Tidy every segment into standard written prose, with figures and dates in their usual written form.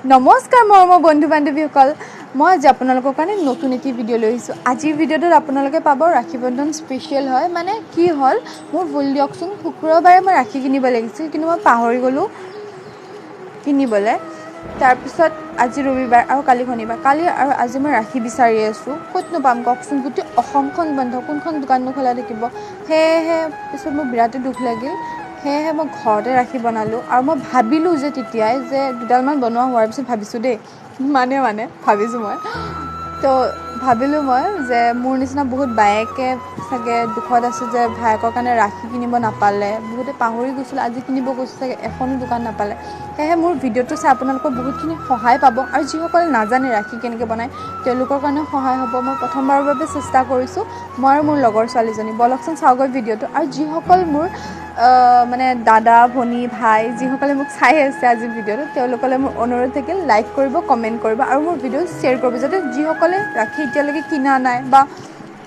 নমস্কাৰ মৰমৰ বন্ধু বান্ধৱীসকল, মই আজি আপোনালোকৰ কাৰণে নতুন এটি ভিডিঅ' লৈ আহিছোঁ। আজিৰ ভিডিঅ'টোত আপোনালোকে পাব ৰাখী বন্ধন স্পেচিয়েল হয়। মানে কি হ'ল, মোৰ ভুল দিয়কচোন, শুক্ৰবাৰে মই ৰাখী কিনিব লাগিছিল, কিন্তু মই পাহৰি গ'লোঁ কিনিবলৈ। তাৰপিছত আজি ৰবিবাৰ আৰু কালি শনিবাৰ, কালি আৰু আজি মই ৰাখী বিচাৰি আছোঁ, ক'তনো পাম কওকচোন? গোটেই অসমখন বন্ধ, কোনখন দোকাননো খোলা থাকিব? সেয়েহে পিছত মোৰ বিৰাটেই দুখ লাগিল। সেয়েহে মই ঘৰতে ৰাখী বনালোঁ। আৰু মই ভাবিলোঁ যে তেতিয়াই যে দুডালমান বনোৱা হোৱাৰ পিছত ভাবিছোঁ দেই, মানে মানে ভাবিছোঁ মই, তো ভাবিলোঁ মই যে মোৰ নিচিনা বহুত বায়েকে চাগে দুখত আছে যে ভায়েকৰ কাৰণে ৰাখী কিনিব নাপালে, বহুতে পাহৰি গৈছিল, আজি কিনিব গৈছে চাগে এখনো দোকান নাপালে। সেয়েহে মোৰ ভিডিঅ'টো চাই আপোনালোকৰ বহুতখিনি সহায় পাব। আৰু যিসকলে নাজানে ৰাখী কেনেকৈ বনায় তেওঁলোকৰ কাৰণেও সহায় হ'ব। মই প্ৰথমবাৰৰ বাবে চেষ্টা কৰিছোঁ, মই আৰু মোৰ লগৰ ছোৱালীজনী। ব'লকচোন চাওঁগৈ ভিডিঅ'টো। আৰু যিসকল মোৰ মানে দাদা, ভনী, ভাই যিসকলে মোক চাই আছে আজিৰ ভিডিঅ'টো, তেওঁলোকলৈ মোৰ অনুৰোধ থাকিল, লাইক কৰিব, কমেণ্ট কৰিব আৰু মোৰ ভিডিঅ' শ্বেয়াৰ কৰিব, যাতে যিসকলে ৰাখী এতিয়ালৈকে কিনা নাই বা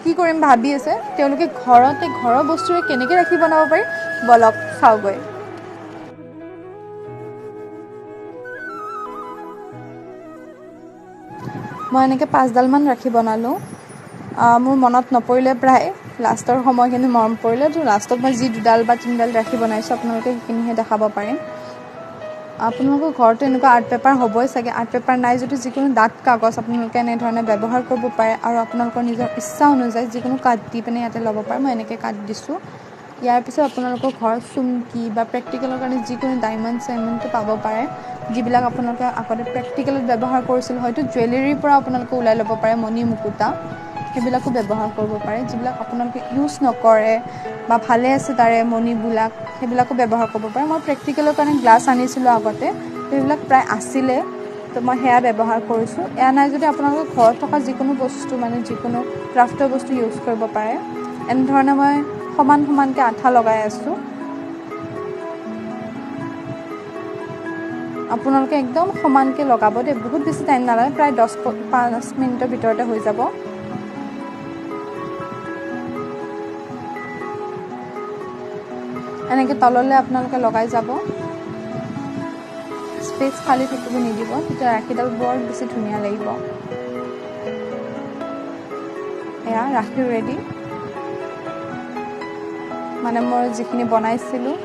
কি কৰিম ভাবি আছে, তেওঁলোকে ঘৰতে ঘৰৰ বস্তুৰে কেনেকৈ ৰাখী বনাব পাৰি, ব'লক চাওঁগৈ। মই এনেকৈ 5ডালমান ৰাখী বনালোঁ। মোৰ মনত নপৰিলে, প্ৰায় লাষ্টৰ সময়খিনি মনত পৰিলে। তো লাষ্টত মই যি দুডাল বা তিনিডাল ৰাখী বনাইছোঁ আপোনালোকে সেইখিনিহে দেখাব পাৰিম। আপোনালোকৰ ঘৰতো এনেকুৱা আৰ্ট পেপাৰ হ'বই চাগে। আৰ্ট পেপাৰ নাই যদি যিকোনো ডাঠ কাগজ আপোনালোকে এনেধৰণে ব্যৱহাৰ কৰিব পাৰে। আৰু আপোনালোকৰ নিজৰ ইচ্ছা অনুযায়ী যিকোনো কাট দি পিনে ইয়াতে ল'ব পাৰে। মই এনেকৈ কাট দিছোঁ। ইয়াৰ পিছত আপোনালোকৰ ঘৰত চুমকি বা প্ৰেক্টিকেলৰ কাৰণে যিকোনো ডায়মণ্ড চাইমণ্ডটো পাব পাৰে, যিবিলাক আপোনালোকে আগতে প্ৰেক্টিকেলত ব্যৱহাৰ কৰিছিল। হয়তো জুৱেলাৰীৰ পৰা আপোনালোকে ওলাই ল'ব পাৰে, মণি মুকুতা সেইবিলাকো ব্যৱহাৰ কৰিব পাৰে। যিবিলাক আপোনালোকে ইউজ নকৰে বা ভালে আছে তাৰে মণিবিলাক, সেইবিলাকো ব্যৱহাৰ কৰিব পাৰে। মই প্ৰেক্টিকেলৰ কাৰণে গ্লাছ আনিছিলোঁ আগতে, সেইবিলাক প্ৰায় আছিলে, তো মই সেয়া ব্যৱহাৰ কৰিছোঁ। এয়া নাই যদি আপোনালোকে ঘৰত থকা যিকোনো বস্তু, মানে যিকোনো ক্ৰাফ্টৰ বস্তু ইউজ কৰিব পাৰে। এনেধৰণে মই সমান সমানকৈ আঠা লগাই আছোঁ। আপোনালোকে একদম সমানকৈ লগাব দেই, বহুত বেছি টাইম নালাগে, প্ৰায় 10-5 মিনিটৰ ভিতৰতে হৈ যাব। এনেকৈ তললৈ আপোনালোকে লগাই যাব, স্পেচ খালী থাকিব নিদিব, তেতিয়া ৰাখীডাল বৰ বেছি ধুনীয়া লাগিব। এয়া ৰাখী ৰেডি। মানে মই যিখিনি বনাইছিলোঁ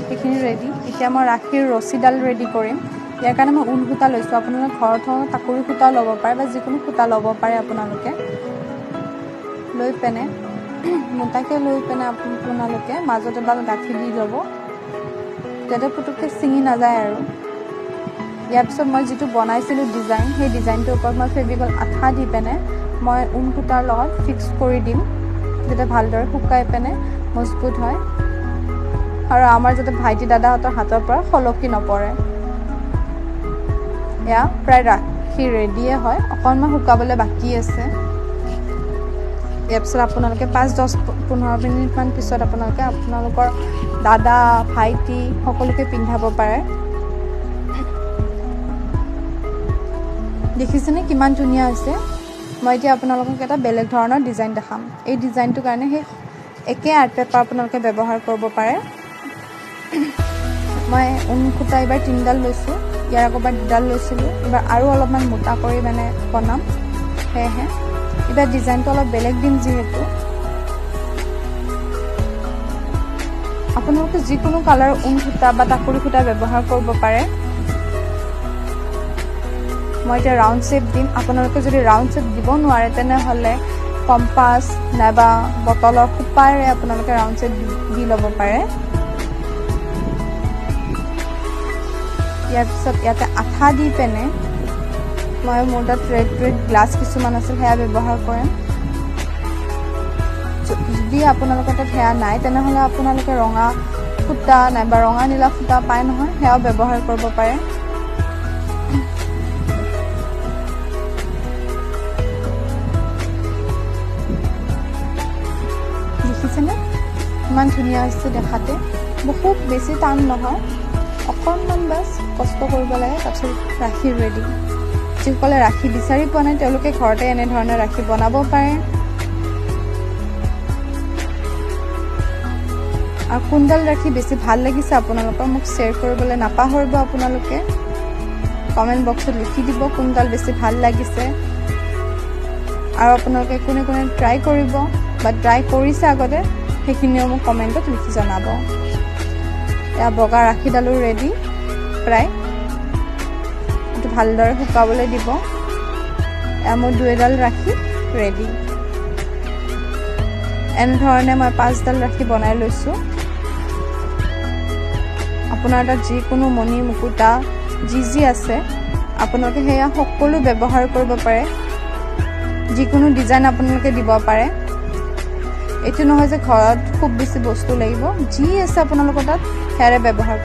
সেইখিনি ৰেডি। এতিয়া মই ৰাখীৰ ৰছীডাল ৰেডি কৰিম। ইয়াৰ কাৰণে মই ঊল সূতা লৈছোঁ। আপোনালোকে ঘৰত থকা টাকুৰি সূতাও ল'ব পাৰে বা যিকোনো সূতা ল'ব পাৰে। আপোনালোকে লৈ পেনে মোটাকৈ লৈ পেনে আপোনালোকে মাজত এডাল গাঁঠি দি ল'ব, যাতে পুতুককৈ ছিঙি নাযায়। আৰু ইয়াৰ পিছত মই যিটো বনাইছিলোঁ ডিজাইন, সেই ডিজাইনটোৰ ওপৰত মই ফেভিকল আঠা দি পেনে মই ঊল সূতাৰ লগত ফিক্স কৰি দিম, যাতে ভালদৰে শুকাই পেনে মজবুত হয় আৰু আমাৰ যাতে ভাইটি দাদাহঁতৰ হাতৰ পৰা সলকি নপৰে। এয়া প্ৰায় ৰাখী ৰেডিয়ে হয়, অকণমান শুকাবলৈ বাকী আছে। ইয়াৰ পিছত আপোনালোকে 5, 10, 15 মিনিটমান পিছত আপোনালোকে আপোনালোকৰ দাদা, ভাইটি সকলোকে পিন্ধাব পাৰে। দেখিছেনে কিমান ধুনীয়া হৈছে? মই এতিয়া আপোনালোকক এটা বেলেগ ধৰণৰ ডিজাইন দেখাম। এই ডিজাইনটোৰ কাৰণে সেই একে আৰ্ট পেপাৰ আপোনালোকে ব্যৱহাৰ কৰিব পাৰে। মই ঊণ সূতা এইবাৰ 3ডাল লৈছোঁ, ইয়াৰ আগৰবাৰ 2ডাল লৈছিলোঁ। এইবাৰ আৰু অলপমান মোটা কৰি মানে বনাম, সেয়েহে এইবাৰ ডিজাইনটো অলপ বেলেগ দিম। যিহেতু আপোনালোকে যিকোনো কালাৰ ঊণ সূতা বা টাকুৰি সূতা ব্যৱহাৰ কৰিব পাৰে। মই এতিয়া ৰাউণ্ড শ্বেপ দিম। আপোনালোকে যদি ৰাউণ্ড শ্বেপ দিব নোৱাৰে তেনেহ'লে কম্পাছ নাইবা বটলৰ খোপাৰে আপোনালোকে ৰাউণ্ড শ্বেপ দি ল'ব পাৰে। ইয়াৰ পিছত ইয়াতে আঠা দি পেনে মই মোৰ তাত ৰেড ৰেড গ্লাছ কিছুমান আছিল, সেয়া ব্যৱহাৰ কৰিম। যদি আপোনালোকৰ তাত সেয়া নাই তেনেহ'লে আপোনালোকে ৰঙা সূতা নাইবা ৰঙা নীলা সূতা পায় নহয়, সেয়াও ব্যৱহাৰ কৰিব পাৰে। দেখিছেনে ইমান ধুনীয়া হৈছে দেখাতে? বহুত বেছি টান নহয়, অকণমান বাছ কষ্ট কৰিব লাগে, তাৰপিছত ৰাখী ৰেডি। যিসকলে ৰাখী বিচাৰি পোৱা নাই তেওঁলোকে ঘৰতে এনেধৰণে ৰাখী বনাব পাৰে। আৰু কোনডাল ৰাখী বেছি ভাল লাগিছে আপোনালোকৰ মোক শ্বেয়াৰ কৰিবলৈ নাপাহৰিব আপোনালোকে। কমেণ্ট বক্সত লিখি দিব কোনডাল বেছি ভাল লাগিছে আৰু আপোনালোকে কোনে কোনে ট্ৰাই কৰিব বা ট্ৰাই কৰিছে আগতে, সেইখিনিও মোক কমেণ্টত লিখি জনাব। এয়া বগা ৰাখীডালো ৰেডি প্ৰায়। এইটো ভালদৰে শুকাবলৈ দিব। এয়া মোৰ দুইডাল ৰাখি ৰেডি। এনেধৰণে মই পাঁচডাল ৰাখি বনাই লৈছোঁ। আপোনাৰ তাত যিকোনো মণি মুকুতা যি যি আছে, আপোনালোকে সেয়া সকলো ব্যৱহাৰ কৰিব পাৰে। যিকোনো ডিজাইন আপোনালোকে দিব পাৰে। এইটো নহয় যে ঘৰত খুব বেছি বস্তু লাগিব। যি আছে আপোনালোকৰ তাত, সেয়াৰে ব্যৱহাৰ